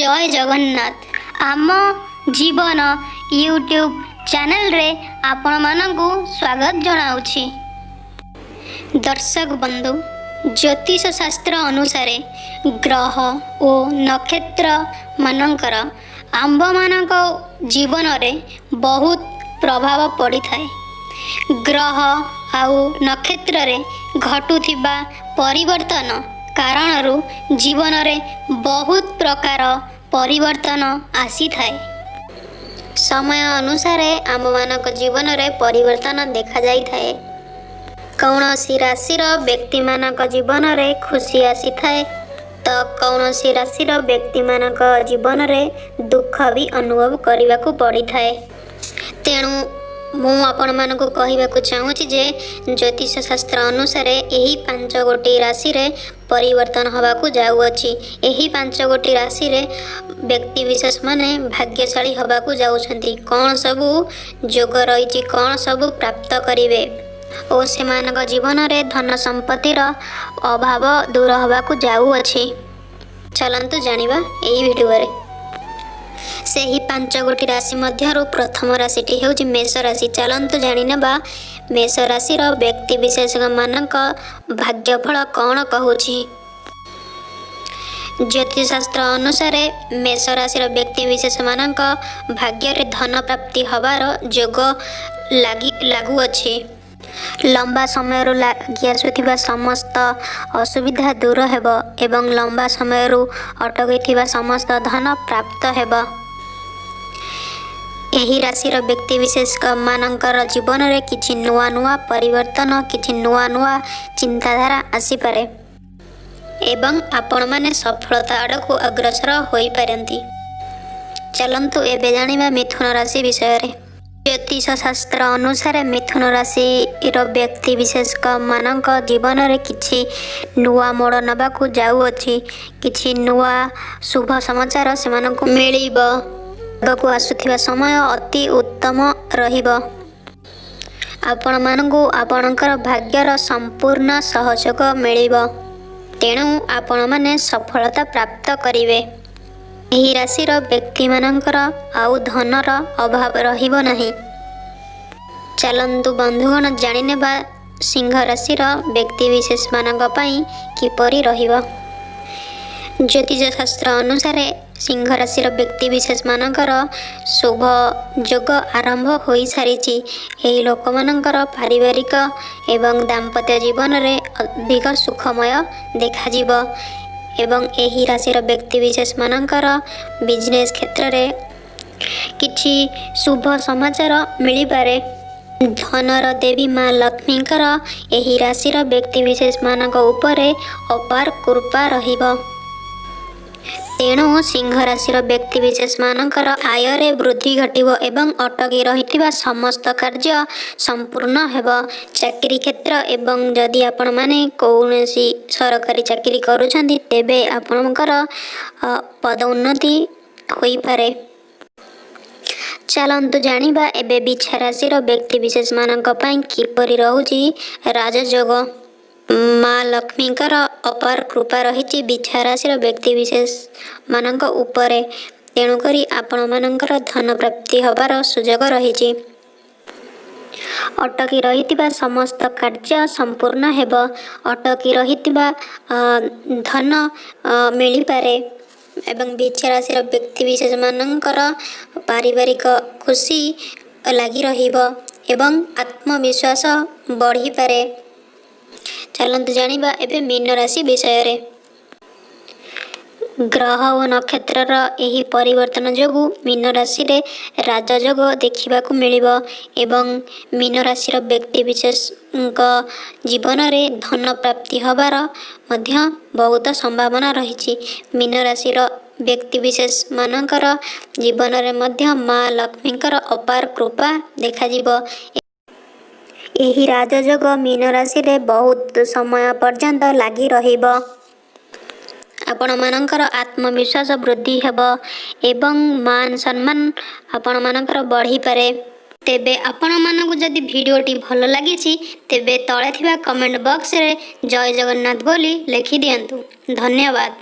ଜୟ ଜଗନ୍ନାଥ। ଆମ ଜୀବନ ୟୁଟ୍ୟୁବ୍ ଚ୍ୟାନେଲରେ ଆପଣମାନଙ୍କୁ ସ୍ୱାଗତ ଜଣାଉଛି। ଦର୍ଶକ ବନ୍ଧୁ, ଜ୍ୟୋତିଷ ଶାସ୍ତ୍ର ଅନୁସାରେ ଗ୍ରହ ଓ ନକ୍ଷତ୍ର ମାନଙ୍କର ଆମ୍ଭମାନଙ୍କ ଜୀବନରେ ବହୁତ ପ୍ରଭାବ ପଡ଼ିଥାଏ। ଗ୍ରହ ଆଉ ନକ୍ଷତ୍ରରେ ଘଟୁଥିବା ପରିବର୍ତ୍ତନ କାରଣରୁ ଜୀବନରେ ବହୁତ ପ୍ରକାର ପରିବର୍ତ୍ତନ ଆସିଥାଏ। ସମୟ ଅନୁସାରେ ଆମ୍ଭମାନଙ୍କ ଜୀବନରେ ପରିବର୍ତ୍ତନ ଦେଖାଯାଇଥାଏ। କୌଣସି ରାଶିର ବ୍ୟକ୍ତିମାନଙ୍କ ଜୀବନରେ ଖୁସି ଆସିଥାଏ ତ କୌଣସି ରାଶିର ବ୍ୟକ୍ତିମାନଙ୍କ ଜୀବନରେ ଦୁଃଖ ବି ଅନୁଭବ କରିବାକୁ ପଡ଼ିଥାଏ। ତେଣୁ ମୁଁ ଆପଣମାନଙ୍କୁ କହିବାକୁ ଚାହୁଁଛି ଯେ ଜ୍ୟୋତିଷ ଶାସ୍ତ୍ର ଅନୁସାରେ ଏହି 5 ଗୋଟି ରାଶିରେ ପରିବର୍ତ୍ତନ ହେବାକୁ ଯାଉଅଛି। ଏହି 5 ଗୋଟି ରାଶିରେ ବ୍ୟକ୍ତିବିଶେଷମାନେ ଭାଗ୍ୟଶାଳୀ ହେବାକୁ ଯାଉଛନ୍ତି। କ'ଣ ସବୁ ଯୋଗ ରହିଛି, କ'ଣ ସବୁ ପ୍ରାପ୍ତ କରିବେ ଓ ସେମାନଙ୍କ ଜୀବନରେ ଧନ ସମ୍ପତ୍ତିର ଅଭାବ ଦୂର ହେବାକୁ ଯାଉଅଛି, ଚାଲନ୍ତୁ ଜାଣିବା ଏହି ଭିଡ଼ିଓରେ। ସେହି 5 ଗୋଟି ରାଶି ମଧ୍ୟରୁ ପ୍ରଥମ ରାଶିଟି ହେଉଛି ମେଷ ରାଶି। ଚାଲନ୍ତୁ ଜାଣିନେବା ମେଷ ରାଶିର ବ୍ୟକ୍ତିବିଶେଷମାନଙ୍କ ଭାଗ୍ୟଫଳ କ'ଣ କହୁଛି। ଜ୍ୟୋତିଷଶାସ୍ତ୍ର ଅନୁସାରେ ମେଷ ରାଶିର ବ୍ୟକ୍ତିବିଶେଷମାନଙ୍କ ଭାଗ୍ୟରେ ଧନ ପ୍ରାପ୍ତି ହେବାର ଯୋଗ ଲାଗୁଅଛି। ଲମ୍ବା ସମୟରୁ ଲାଗି ଆସୁଥିବା ସମସ୍ତ ଅସୁବିଧା ଦୂର ହେବ ଏବଂ ଲମ୍ବା ସମୟରୁ ଅଟକିଥିବା ସମସ୍ତ ଧନ ପ୍ରାପ୍ତ ହେବ। ଏହି ରାଶିର ବ୍ୟକ୍ତିବିଶେଷମାନଙ୍କର ଜୀବନରେ କିଛି ନୂଆ ନୂଆ ପରିବର୍ତ୍ତନ, କିଛି ନୂଆ ନୂଆ ଚିନ୍ତାଧାରା ଆସିପାରେ ଏବଂ ଆପଣମାନେ ସଫଳତା ଆଡ଼କୁ ଅଗ୍ରସର ହୋଇପାରନ୍ତି। ଚାଲନ୍ତୁ ଏବେ ଜାଣିବା ମିଥୁନ ରାଶି ବିଷୟରେ। ଜ୍ୟୋତିଷ ଶାସ୍ତ୍ର ଅନୁସାରେ ମିଥୁନ ରାଶିର ବ୍ୟକ୍ତିବିଶେଷମାନଙ୍କ ଜୀବନରେ କିଛି ନୂଆ ମୋଡ଼ ନେବାକୁ ଯାଉଅଛି। କିଛି ନୂଆ ଶୁଭ ସମାଚାର ସେମାନଙ୍କୁ ମିଳିବ। ଆଗକୁ ଆସୁଥିବା ସମୟ ଅତି ଉତ୍ତମ ରହିବ। ଆପଣମାନଙ୍କୁ ଆପଣଙ୍କର ଭାଗ୍ୟର ସମ୍ପୂର୍ଣ୍ଣ ସହଯୋଗ ମିଳିବ, ତେଣୁ ଆପଣମାନେ ସଫଳତା ପ୍ରାପ୍ତ କରିବେ। ଏହି ରାଶିର ବ୍ୟକ୍ତିମାନଙ୍କର ଆଉ ଧନର ଅଭାବ ରହିବ ନାହିଁ। ଚାଲନ୍ତୁ ବନ୍ଧୁଗଣ, ଜାଣିନେବା ସିଂହ ରାଶିର ବ୍ୟକ୍ତିବିଶେଷମାନଙ୍କ ପାଇଁ କିପରି ରହିବ। ଜ୍ୟୋତିଷ ଶାସ୍ତ୍ର ଅନୁସାରେ ସିଂହ ରାଶିର ବ୍ୟକ୍ତିବିଶେଷମାନଙ୍କର ଶୁଭ ଯୋଗ ଆରମ୍ଭ ହୋଇସାରିଛି। ଏହି ଲୋକମାନଙ୍କର ପାରିବାରିକ ଏବଂ ଦାମ୍ପତ୍ୟ ଜୀବନରେ ଅଧିକ ସୁଖମୟ ଦେଖାଯିବ ଏବଂ ଏହି ରାଶିର ବ୍ୟକ୍ତିବିଶେଷମାନଙ୍କର ବିଜନେସ୍ କ୍ଷେତ୍ରରେ କିଛି ଶୁଭ ସମାଚାର ମିଳିପାରେ। ଧନର ଦେବୀ ମା ଲକ୍ଷ୍ମୀଙ୍କର ଏହି ରାଶିର ବ୍ୟକ୍ତିବିଶେଷମାନଙ୍କ ଉପରେ ଅପାର କୃପା ରହିବ। ତେଣୁ ସିଂହ ରାଶିର ବ୍ୟକ୍ତିବିଶେଷମାନଙ୍କର ଆୟରେ ବୃଦ୍ଧି ଘଟିବ ଏବଂ ଅଟକି ରହିଥିବା ସମସ୍ତ କାର୍ଯ୍ୟ ସମ୍ପୂର୍ଣ୍ଣ ହେବ। ଚାକିରି କ୍ଷେତ୍ର ଏବଂ ଯଦି ଆପଣମାନେ କୌଣସି ସରକାରୀ ଚାକିରି କରୁଛନ୍ତି, ତେବେ ଆପଣଙ୍କର ପଦୋନ୍ନତି ହୋଇପାରେ। ଚାଲନ୍ତୁ ଜାଣିବା ଏବେ ବିଛା ରାଶିର ବ୍ୟକ୍ତିବିଶେଷମାନଙ୍କ ପାଇଁ କିପରି ରହୁଛି ରାଜଯୋଗ। ମା ଲକ୍ଷ୍ମୀଙ୍କର ଅପାର କୃପା ରହିଛି ବିଛା ରାଶିର ବ୍ୟକ୍ତିବିଶେଷମାନଙ୍କ ଉପରେ, ତେଣୁକରି ଆପଣମାନଙ୍କର ଧନ ପ୍ରାପ୍ତି ହେବାର ସୁଯୋଗ ରହିଛି। ଅଟକି ରହିଥିବା ସମସ୍ତ କାର୍ଯ୍ୟ ସମ୍ପୂର୍ଣ୍ଣ ହେବ। ଅଟକି ରହିଥିବା ଧନ ମିଳିପାରେ ଏବଂ ବିଛା ରାଶିର ବ୍ୟକ୍ତିବିଶେଷମାନଙ୍କର ପାରିବାରିକ ଖୁସି ଲାଗି ରହିବ ଏବଂ ଆତ୍ମବିଶ୍ୱାସ ବଢ଼ିପାରେ। ଚାଲନ୍ତୁ ଜାଣିବା ଏବେ ମୀନ ରାଶି ବିଷୟରେ। ଗ୍ରହ ଓ ନକ୍ଷତ୍ରର ଏହି ପରିବର୍ତ୍ତନ ଯୋଗୁଁ ମୀନ ରାଶିରେ ରାଜଯୋଗ ଦେଖିବାକୁ ମିଳିବ ଏବଂ ମୀନ ରାଶିର ବ୍ୟକ୍ତିବିଶେଷଙ୍କ ଜୀବନରେ ଧନ ପ୍ରାପ୍ତି ହେବାର ମଧ୍ୟ ବହୁତ ସମ୍ଭାବନା ରହିଛି। ମୀନ ରାଶିର ବ୍ୟକ୍ତିବିଶେଷମାନଙ୍କର ଜୀବନରେ ମଧ୍ୟ ମା ଲକ୍ଷ୍ମୀଙ୍କର ଅପାର କୃପା ଦେଖାଯିବ। ଏହି ରାଜଯୋଗ ମୀନ ରାଶିରେ ବହୁତ ସମୟ ପର୍ଯ୍ୟନ୍ତ ଲାଗି ରହିବ। ଆପଣମାନଙ୍କର ଆତ୍ମବିଶ୍ୱାସ ବୃଦ୍ଧି ହେବ ଏବଂ ମାନ ସମ୍ମାନ ଆପଣମାନଙ୍କର ବଢ଼ିପାରେ। ତେବେ ଆପଣମାନଙ୍କୁ ଯଦି ଭିଡ଼ିଓଟି ଭଲ ଲାଗିଛି, ତେବେ ତଳେ ଥିବା କମେଣ୍ଟ ବକ୍ସରେ ଜୟ ଜଗନ୍ନାଥ ବୋଲି ଲେଖିଦିଅନ୍ତୁ। ଧନ୍ୟବାଦ।